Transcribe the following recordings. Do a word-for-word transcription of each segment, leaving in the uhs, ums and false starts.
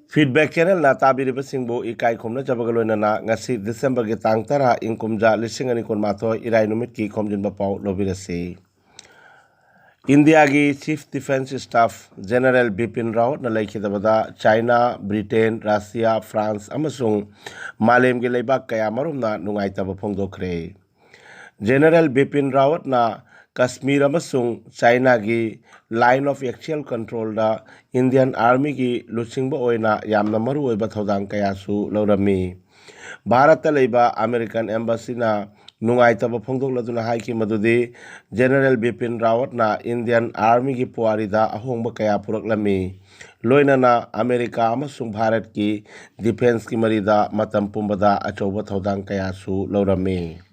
Feedback Channelꯅ ꯇꯥꯕꯤꯔꯤꯕꯁꯤꯡꯕꯨ ꯏꯀꯥꯏ ꯈꯨꯝꯅꯖꯕꯒ ꯂꯣꯏꯅꯅ ꯉꯁꯤ Decemberꯒꯤ ꯇꯥꯡ ꯇꯔꯥ, ꯏꯪ ꯀꯨꯝꯖꯥ ꯂꯤꯁꯤꯡ ꯑꯅꯤ ꯀꯨꯟꯃꯥꯊꯣꯏ, ꯏꯔꯥꯏ ꯅꯨꯃꯤꯠꯀꯤ ꯈꯣꯝꯖꯤꯟꯕ ꯄꯥꯎ ꯂꯧꯕꯤꯔꯁꯤ꯫ ꯏꯟꯗꯤꯌꯥꯒꯤ Chief Defence Staff General Bipin ꯔꯥꯋꯠꯅ ꯂꯩꯈꯤꯗꯕꯗ ꯆꯥꯏꯅꯥ, ꯕ꯭ꯔꯤꯇꯦꯟ, ꯔꯁꯤꯌꯥ, ꯐ꯭ꯔꯥꯟꯁ ꯑꯃꯁꯨꯡ ꯃꯥꯂꯦꯝꯒꯤ ꯂꯩꯕꯥꯛ ꯀꯌꯥꯃꯔꯨꯝꯅ ꯅꯨꯡꯉꯥꯏꯇꯕ ꯐꯣꯡꯗꯣꯛꯈ꯭ꯔꯦ꯫ ꯖꯦꯅꯔꯦꯜ ꯕꯤꯄꯤꯟ ꯔꯥꯋꯠꯅ ꯀꯁꯃꯤꯔ ꯑꯃꯁꯨꯡ ꯆꯥꯏꯅꯥꯒꯤ Line of Actual Controlꯗ Indian Armyꯒꯤ ꯂꯨꯆꯤꯡꯕ ꯑꯣꯏꯅ ꯌꯥꯝꯅ ꯃꯔꯨꯑꯣꯏꯕ ꯊꯧꯗꯥꯡ ꯀꯌꯥꯁꯨ ꯂꯧꯔꯝꯃꯤ꯫ ꯚꯥꯔꯠꯇ ꯂꯩꯕ American Embassyꯅ ꯅꯨꯡꯉꯥꯏꯇꯕ ꯐꯣꯡꯗꯣꯛꯂꯗꯨꯅ ꯍꯥꯏꯈꯤ ꯃꯗꯨꯗꯤ ꯖꯦꯅꯔꯦꯜ ꯕꯤꯄꯤꯟ ꯔꯥꯋꯠꯅ Indian Armyꯒꯤ ꯄꯨꯋꯥꯔꯤꯗ ꯑꯍꯣꯡꯕ ꯀꯌꯥ ꯄꯨꯔꯛꯂꯝꯃꯤ, ꯂꯣꯏꯅꯅ ꯑꯃꯦꯔꯤꯀꯥ ꯑꯃꯁꯨꯡ ꯚꯥꯔꯠꯀꯤ defenceꯀꯤ ꯃꯔꯤꯗ ꯃꯇꯝ ꯄꯨꯝꯕꯗ ꯑꯆꯧꯕ ꯊꯧꯗꯥꯡ ꯀꯌꯥꯁꯨ ꯂꯧꯔꯝꯃꯤ꯫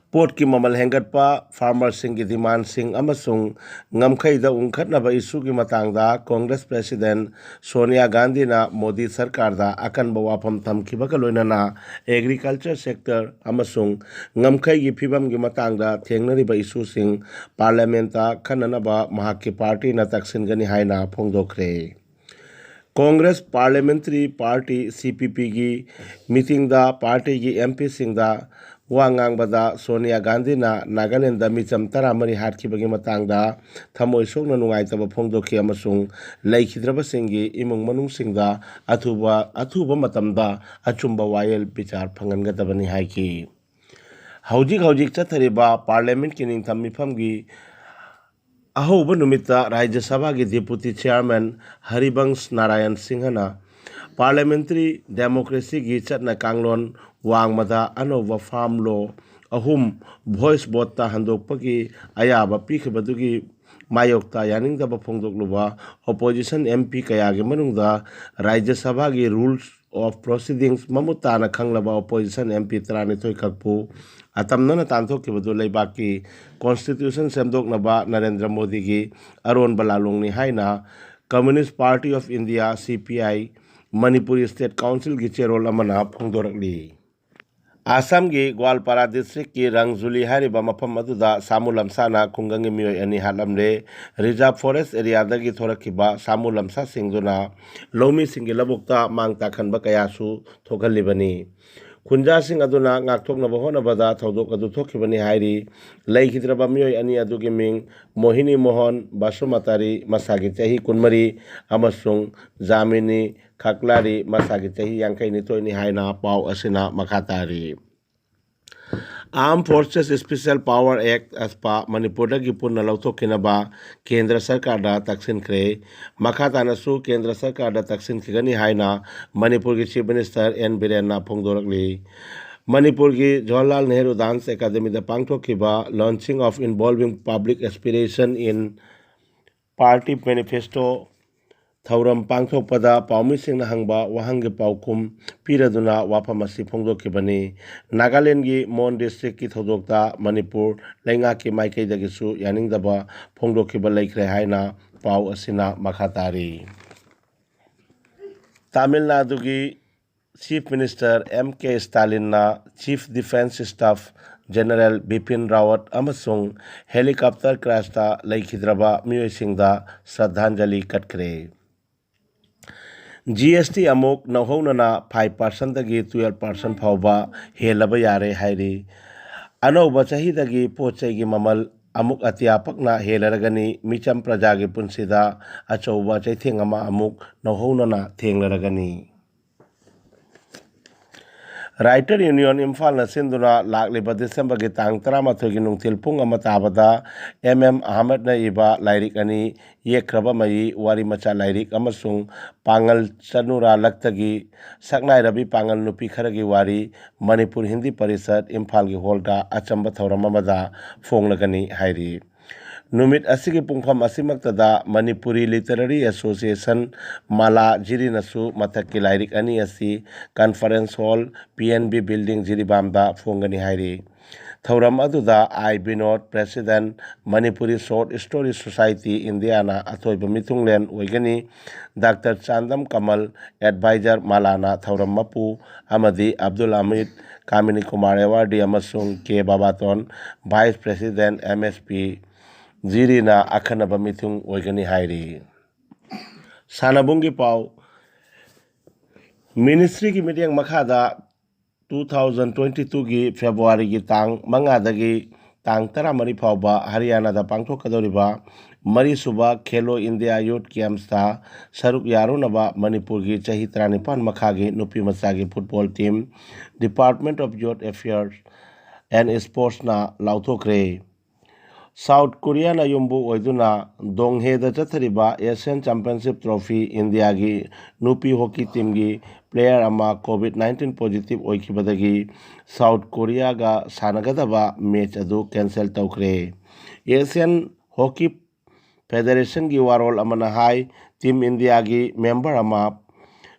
ꯄꯣꯠꯀꯤ ꯃꯃꯜ ꯍꯦꯟꯒꯠꯄ, farmerꯁꯤꯡꯒꯤ demandꯁꯤꯡ ꯑꯃꯁꯨꯡ ꯉꯝꯈꯩꯗ ꯎꯪꯈꯠꯅꯕ issueꯒꯤ ꯃꯇꯥꯡꯗ Congress President ꯁꯣꯅꯤꯌꯥ ꯒꯥꯟꯙꯤꯅ ꯃꯣꯗꯤ ꯁꯔꯀꯥꯔꯗ ꯑꯀꯟꯕ ꯋꯥꯐꯝ ꯊꯝꯈꯤꯕꯒ ꯂꯣꯏꯅꯅ agriculture sector ꯑꯃꯁꯨꯡ ꯉꯝꯈꯩꯒꯤ ꯐꯤꯕꯝꯒꯤ ꯃꯇꯥꯡꯗ ꯊꯦꯡꯅꯔꯤꯕ issueꯁꯤꯡ parliamentꯇ ꯈꯟꯅꯅꯕ ꯃꯍꯥꯛꯀꯤ partyꯅ ꯇꯛꯁꯤꯟꯒꯅꯤ ꯍꯥꯏꯅ ꯐꯣꯡꯗꯣꯛꯈ꯭ꯔꯦ꯫ Congress Parliamentary Party, CPPꯒꯤ meetingꯗ partyꯒꯤ MPꯁꯤꯡꯗ ꯋꯥ ꯉꯥꯡꯕꯗ ꯁꯣꯅꯤꯌꯥ ꯒꯥꯟꯙꯤꯅ ꯅꯥꯒꯥꯂꯦꯟꯗ ꯃꯤꯆꯝ ꯇꯔꯥꯃꯔꯤ ꯍꯥꯠꯈꯤꯕꯒꯤ ꯃꯇꯥꯡꯗ ꯊꯃꯣꯏ ꯁꯣꯛꯅ ꯅꯨꯡꯉꯥꯏꯇꯕ ꯐꯣꯡꯗꯣꯛꯈꯤ ꯑꯃꯁꯨꯡ ꯂꯩꯈꯤꯗ꯭ꯔꯕꯁꯤꯡꯒꯤ ꯏꯃꯨꯡ ꯃꯅꯨꯡꯁꯤꯡꯗ ꯑꯊꯨꯕ, ꯑꯊꯨꯕ ꯃꯇꯝꯗ ꯑꯆꯨꯝꯕ ꯋꯥꯌꯦꯜ ꯕꯤꯆꯥꯔ ꯐꯪꯍꯟꯒꯗꯕꯅꯤ ꯍꯥꯏꯈꯤ꯫ ꯍꯧꯖꯤꯛ ꯍꯧꯖꯤꯛ ꯆꯠꯊꯔꯤꯕ parliamentꯀꯤ ꯅꯤꯡꯊꯝ ꯃꯤꯐꯝꯒꯤ ꯑꯍꯧꯕ ꯅꯨꯃꯤꯠꯇ ꯔꯥꯖ꯭ꯌ ꯁꯚꯥꯒꯤ Deputy Chairman ꯍꯔꯤꯕꯪꯁ ꯅꯥꯔꯥꯌꯟ ꯁꯤꯡꯍꯅ parliamentary democracyꯒꯤ ꯆꯠꯅ ꯀꯥꯡꯂꯣꯟ ꯋꯥꯡꯃꯗ ꯑꯅꯧꯕ farm law ꯑꯍꯨꯝ voice voteꯇ ꯍꯟꯗꯣꯛꯄꯒꯤ ꯑꯌꯥꯕ ꯄꯤꯈꯤꯕꯗꯨꯒꯤ ꯃꯥꯌꯣꯛꯇ ꯌꯥꯅꯤꯡꯗꯕ ꯐꯣꯡꯗꯣꯛꯂꯨꯕ opposition MP ꯀꯌꯥꯒꯤ ꯃꯅꯨꯡꯗ ꯔꯥꯖ꯭ꯌ ꯁꯚꯥꯒꯤ Rules of Proceedings ꯃꯃꯨꯠ ꯇꯥꯅ ꯈꯪꯂꯕ opposition MP ꯇꯔꯥꯅꯤꯊꯣꯏ ꯈꯛꯄꯨ ꯑꯇꯝꯅꯅ ꯇꯥꯟꯊꯣꯛꯈꯤꯕꯗꯨ ꯂꯩꯕꯥꯛꯀꯤ constitution ꯁꯦꯝꯗꯣꯛꯅꯕ ꯅꯔꯦꯟꯗ꯭ꯔ ꯃꯣꯗꯤꯒꯤ ꯑꯔꯣꯟꯕ ꯂꯥꯂꯣꯡꯅꯤ ꯍꯥꯏꯅ Communist Party of India, CPI, Manipuri State Councilꯒꯤ ꯆꯦꯔꯣꯜ ꯑꯃꯅ ꯐꯣꯡꯗꯣꯔꯛꯂꯤ꯫ ꯑꯥꯁꯥꯝꯒꯤ ꯒ꯭ꯋꯥꯜꯄꯥꯔꯥ ꯗꯤꯁꯇ꯭ꯔꯤꯛꯀꯤ ꯔꯪꯖꯨꯂꯤ ꯍꯥꯏꯔꯤꯕ ꯃꯐꯝ ꯑꯗꯨꯗ ꯁꯥꯃꯨ ꯂꯝꯁꯥꯅ ꯈꯨꯡꯒꯪꯒꯤ ꯃꯤꯑꯣꯏ ꯑꯅꯤ ꯍꯥꯠꯂꯝꯂꯦ꯫ ꯔꯤꯖꯥꯔꯚ ꯐꯣꯔꯦꯁ ꯑꯦꯔꯤꯌꯥꯗꯒꯤ ꯊꯣꯔꯛꯈꯤꯕ ꯁꯥꯃꯨ ꯂꯝꯁꯥꯁꯤꯡꯗꯨꯅ ꯂꯧꯃꯤꯁꯤꯡꯒꯤ ꯂꯧꯕꯨꯛꯇ ꯃꯥꯡ ꯇꯥꯛꯍꯟꯕ ꯀꯌꯥꯁꯨ ꯊꯣꯛꯍꯜꯂꯤꯕꯅꯤ꯫ ꯈꯨꯟꯖꯥꯁꯤꯡ ꯑꯗꯨꯅ ꯉꯥꯛꯊꯣꯛꯅꯕ ꯍꯣꯠꯅꯕꯗ ꯊꯧꯗꯣꯛ ꯑꯗꯨ ꯊꯣꯛꯈꯤꯕꯅꯤ ꯍꯥꯏꯔꯤ꯫ ꯂꯩꯈꯤꯗ꯭ꯔꯕ ꯃꯤꯑꯣꯏ ꯑꯅꯤ ꯑꯗꯨꯒꯤ ꯃꯤꯡ ꯃꯣꯍꯤꯅꯤ ꯃꯣꯍꯟ ꯕꯁꯨꯃꯇꯥꯔꯤ, ꯃꯁꯥꯒꯤ ꯆꯍꯤ ꯀꯨꯟꯃꯔꯤ, ꯑꯃꯁꯨꯡ ꯖꯥꯃꯤꯅꯤ ꯈꯛꯂꯥꯔꯤ, ꯃꯁꯥꯒꯤ ꯆꯍꯤ ꯌꯥꯡꯈꯩ ꯅꯤꯊꯣꯏꯅꯤ ꯍꯥꯏꯅ ꯄꯥꯎ ꯑꯁꯤꯅ ꯃꯈꯥ ꯇꯥꯔꯤ꯫ Armed Forces Special Power Act, ꯑꯁꯄꯥ, ꯃꯅꯤꯄꯨꯔꯗꯒꯤ ꯄꯨꯟꯅ ꯂꯧꯊꯣꯛꯈꯤꯅꯕ ꯀꯦꯟꯗ꯭ꯔ ꯁꯔꯀꯥꯔꯗ ꯇꯛꯁꯤꯟꯈ꯭ꯔꯦ꯫ ꯃꯈꯥ ꯇꯥꯅꯁꯨ ꯀꯦꯟꯗ꯭ꯔ ꯁꯔꯀꯥꯔꯗ ꯇꯛꯁꯤꯟꯈꯤꯒꯅꯤ ꯍꯥꯏꯅ ꯃꯅꯤꯄꯨꯔꯒꯤ Chief Minister ꯑꯦꯟ ꯕꯤꯔꯦꯟꯅ ꯐꯣꯡꯗꯣꯔꯛꯂꯤ꯫ ꯃꯅꯤꯄꯨꯔꯒꯤ ꯖꯋꯥꯍꯔꯂꯥꯜ ꯅꯦꯍꯔꯨ Dance Academyꯗ ꯄꯥꯡꯊꯣꯛꯈꯤꯕ Launching of Involving Public Aspiration in Party Manifesto ꯊꯧꯔꯝ ꯄꯥꯡꯊꯣꯛꯄꯗ ꯄꯥꯎꯃꯤꯁꯤꯡꯅ ꯍꯪꯕ ꯋꯥꯍꯪꯒꯤ ꯄꯥꯎꯈꯨꯝ ꯄꯤꯔꯗꯨꯅ ꯋꯥꯐꯝ ꯑꯁꯤ ꯐꯣꯡꯗꯣꯛꯈꯤꯕꯅꯤ꯫ ꯅꯥꯒꯥꯂꯦꯟꯒꯤ ꯃꯣꯟ ꯗꯤꯁꯇ꯭ꯔꯤꯛꯀꯤ ꯊꯧꯗꯣꯛꯇ ꯃꯅꯤꯄꯨꯔ ꯂꯩꯉꯥꯛꯀꯤ ꯃꯥꯏꯀꯩꯗꯒꯤꯁꯨ ꯌꯥꯅꯤꯡꯗꯕ ꯐꯣꯡꯗꯣꯛꯈꯤꯕ ꯂꯩꯈ꯭ꯔꯦ ꯍꯥꯏꯅ ꯄꯥꯎ ꯑꯁꯤꯅ ꯃꯈꯥ ꯇꯥꯔꯤ꯫ ꯇꯥꯃꯤꯜ ꯅꯥꯗꯨꯒꯤ Chief Minister ꯑꯦꯝ ꯀꯦ ꯁ꯭ꯇꯥꯂꯤꯟꯅ Chief Defence Staff General Bipin Rawat ꯑꯃꯁꯨꯡ helicopter crashꯇ ꯂꯩꯈꯤꯗ꯭ꯔꯕ ꯃꯤꯑꯣꯏꯁꯤꯡꯗ ꯁ꯭ꯔꯗꯥꯟꯖꯂꯤ ꯀꯠꯈ꯭ꯔꯦ꯫ ꯖꯤ ꯑꯦꯁ ꯇꯤ ꯑꯃꯨꯛ ꯅꯧꯍꯧꯅꯅ five percentꯗꯒꯤ twelve percent ꯐꯥꯎꯕ ꯍꯦꯜꯂꯕ ꯌꯥꯔꯦ ꯍꯥꯏꯔꯤ꯫ ꯑꯅꯧꯕ ꯆꯍꯤꯗꯒꯤ ꯄꯣꯠ ꯆꯩꯒꯤ ꯃꯃꯜ ꯑꯃꯨꯛ ꯑꯇꯤꯌꯥ ꯄꯛꯅ ꯍꯦꯜꯂꯔꯒꯅꯤ꯫ ꯃꯤꯆꯝ ꯄ꯭ꯔꯖꯥꯒꯤ ꯄꯨꯟꯁꯤꯗ ꯑꯆꯧꯕ ꯆꯩꯊꯦꯡ ꯑꯃ ꯑꯃꯨꯛ ꯅꯧꯍꯧꯅꯅ ꯊꯦꯡꯂꯔꯒꯅꯤ꯫ Writer Union ꯏꯝꯐꯥꯜꯅ ꯁꯤꯟꯗꯨꯅ ꯂꯥꯛꯂꯤꯕ ꯗꯤꯁꯦꯝꯕꯔꯒꯤ ꯇꯥꯡ ꯇꯔꯥꯃꯥꯊꯣꯏꯒꯤ ꯅꯨꯡꯊꯤꯜ ꯄꯨꯡ ꯑꯃ ꯇꯥꯕꯗ ꯑꯦꯝ ꯑꯦꯝ ꯑꯍꯃꯗꯅ ꯏꯕ ꯂꯥꯏꯔꯤꯛ ꯑꯅꯤ, ꯌꯦꯛꯈ꯭ꯔꯕ ꯃꯌꯤ ꯋꯥꯔꯤ ꯃꯆꯥ ꯂꯥꯏꯔꯤꯛ ꯑꯃꯁꯨꯡ ꯄꯥꯉꯜ ꯆꯅꯨꯔꯥꯂꯛꯇꯒꯤ ꯁꯛꯅꯥꯏꯔꯕꯤ ꯄꯥꯉꯜ ꯅꯨꯄꯤ ꯈꯔꯒꯤ ꯋꯥꯔꯤ, ꯃꯅꯤꯄꯨꯔ ꯍꯤꯟꯗꯤ ꯄꯔꯤꯁꯠ ꯏꯝꯐꯥꯜꯒꯤ ꯍꯣꯜꯗ ꯑꯆꯝꯕ ꯊꯧꯔꯝ ꯑꯃꯗ ꯐꯣꯡꯂꯒꯅꯤ ꯍꯥꯏꯔꯤ꯫ ꯅꯨꯃꯤꯠ ꯑꯁꯤꯒꯤ ꯄꯨꯡꯐꯝ ꯑꯁꯤꯃꯛꯇꯗ ꯃꯅꯤꯄꯨꯔꯤ Literary Association ꯃꯂꯥ ꯖꯤꯔꯤꯅꯁꯨ ꯃꯊꯛꯀꯤ ꯂꯥꯏꯔꯤꯛ ꯑꯅꯤ ꯑꯁꯤ conference hall, P N B building, ꯖꯤꯔꯤꯕꯥꯝꯗ ꯐꯣꯡꯒꯅꯤ ꯍꯥꯏꯔꯤ꯫ ꯊꯧꯔꯝ ꯑꯗꯨꯗ I Binod, president, Manipuri short story society ꯏꯟꯗꯤꯌꯥꯅ ꯑꯊꯣꯏꯕ ꯃꯤꯊꯨꯡꯂꯦꯟ ꯑꯣꯏꯒꯅꯤ꯫ ꯗꯥꯛꯇꯔ ꯆꯥꯟꯗꯝ ꯀꯃꯜ, ꯑꯦꯗꯚꯥꯏꯖꯔ ꯃꯥꯂꯥꯅ ꯊꯧꯔꯝ ꯃꯄꯨ ꯑꯃꯗꯤ ꯑꯕꯗꯨꯜ ꯍꯃꯤꯗ, ꯀꯥꯃꯤꯅꯤ ꯀꯨꯃꯥꯔ ꯑꯦꯋꯥꯔꯗꯤ ꯑꯃꯁꯨꯡ K Babaton, vice president, M S P, ꯖꯤꯔꯤꯅ ꯑꯈꯟꯅꯕ ꯃꯤꯊꯨꯡ ꯑꯣꯏꯒꯅꯤ ꯍꯥꯏꯔꯤ꯫ ꯁꯥꯟꯅꯕꯨꯡꯒꯤ ꯄꯥꯎ꯫ ꯃꯤꯅꯤꯁꯇ꯭ꯔꯤꯒꯤ ꯃꯤꯠꯌꯦꯡ ꯃꯈꯥꯗ ꯇꯨ ꯊꯥꯎꯖꯟ ꯇ꯭ꯋꯦꯟꯇꯤ ꯇꯨꯒꯤ ꯐꯦꯕ꯭ꯔꯨꯋꯥꯔꯤꯒꯤ ꯇꯥꯡ ꯃꯉꯥꯗꯒꯤ ꯇꯥꯡ ꯇꯔꯥꯃꯔꯤ ꯐꯥꯎꯕ ꯍꯔꯤꯌꯥꯅꯥꯗ ꯄꯥꯡꯊꯣꯛꯀꯗꯧꯔꯤꯕ ꯃꯔꯤꯁꯨꯕ ꯈꯦꯂꯣ ꯏꯟꯗꯤꯌꯥ ꯌꯨꯊ ꯒꯦꯝꯁꯇ ꯁꯔꯨꯛ ꯌꯥꯔꯨꯅꯕ ꯃꯅꯤꯄꯨꯔꯒꯤ ꯆꯍꯤ ꯇꯔꯥꯅꯤꯄꯥꯟ ꯃꯈꯥꯒꯤ ꯅꯨꯄꯤ ꯃꯆꯥꯒꯤ football team Department of Youth Affairs and Sportsꯅ ꯂꯥꯎꯊꯣꯛꯈ꯭ꯔꯦ꯫ ꯁꯥꯎꯠ ꯀꯣꯔꯤꯌꯥꯅ ꯌꯨꯝꯕꯨ ꯑꯣꯏꯗꯨꯅ ꯗꯣꯡꯍꯦꯗ ꯆꯠꯊꯔꯤꯕ ꯑꯦꯁꯤꯌꯥꯟ ꯆꯦꯝꯄꯤꯌꯟꯁꯤꯞ ꯇ꯭ꯔꯣꯐꯤ ꯏꯟꯗꯤꯌꯥꯒꯤ ꯅꯨꯄꯤ ꯍꯣꯀꯤ ꯇꯤꯝꯒꯤ ꯄ꯭ꯂꯦꯌꯔ ꯑꯃ ꯀꯣꯚꯤꯗ ꯅꯥꯏꯟꯇꯤꯟ ꯄꯣꯖꯤꯇꯤꯚ ꯑꯣꯏꯈꯤꯕꯗꯒꯤ ꯁꯥꯎꯠ ꯀꯣꯔꯤꯌꯥꯒ ꯁꯥꯟꯅꯒꯗꯕ ꯃꯦꯆ ꯑꯗꯨ ꯀꯦꯟꯁꯦꯜ ꯇꯧꯈ꯭ꯔꯦ꯫ ꯑꯦꯁꯤꯌꯥꯟ ꯍꯣꯀꯤ ꯐꯦꯗꯦꯔꯦꯁꯟꯒꯤ ꯋꯥꯔꯣꯜ ꯑꯃꯅ ꯍꯥꯏ, ꯇꯤꯝ ꯏꯟꯗꯤꯌꯥꯒꯤ ꯃꯦꯝꯕꯔ ꯑꯃ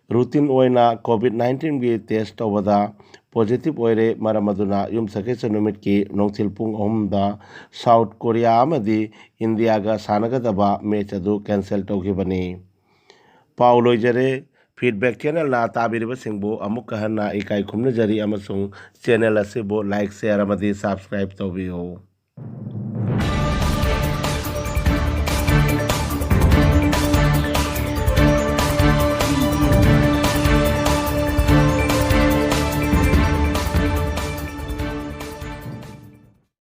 ꯔꯨꯇꯤꯟ ꯑꯣꯏꯅ ꯀꯣꯚꯤꯗ ꯅꯥꯏꯟꯇꯤꯟꯒꯤ ꯇꯦꯁ ꯇꯧꯕꯗ ꯄꯣꯖꯤꯇꯤꯚ ꯑꯣꯏꯔꯦ꯫ ꯃꯔꯝ ꯑꯗꯨꯅ ꯌꯨꯝꯁꯀꯩꯁ ꯅꯨꯃꯤꯠꯀꯤ ꯅꯨꯡꯊꯤꯜ ꯄꯨꯡ ꯑꯍꯨꯝꯗ ꯁꯥꯎꯠ ꯀꯣꯔꯤꯌꯥ ꯑꯃꯗꯤ ꯏꯟꯗꯤꯌꯥꯒ ꯁꯥꯟꯅꯒꯗꯕ ꯃꯦꯆ ꯑꯗꯨ ꯀꯦꯟꯁꯦꯜ ꯇꯧꯈꯤꯕꯅꯤ꯫ ꯄꯥꯎ ꯂꯣꯏꯖꯔꯦ꯫ ꯐꯤꯗꯕꯦꯛ ꯆꯦꯅꯦꯜꯅ ꯇꯥꯕꯤꯔꯤꯕꯁꯤꯡꯕꯨ ꯑꯃꯨꯛꯀ ꯍꯟꯅ ꯏꯀꯥꯏ ꯈꯨꯝꯅꯖꯔꯤ ꯑꯃꯁꯨꯡ ꯆꯦꯅꯦꯜ ꯑꯁꯤꯕꯨ ꯂꯥꯏꯛ, ꯁꯦꯌꯔ ꯑꯃꯗꯤ ꯁꯕꯁꯀ꯭ꯔꯥꯏꯕ ꯇꯧꯕꯤꯌꯨ꯫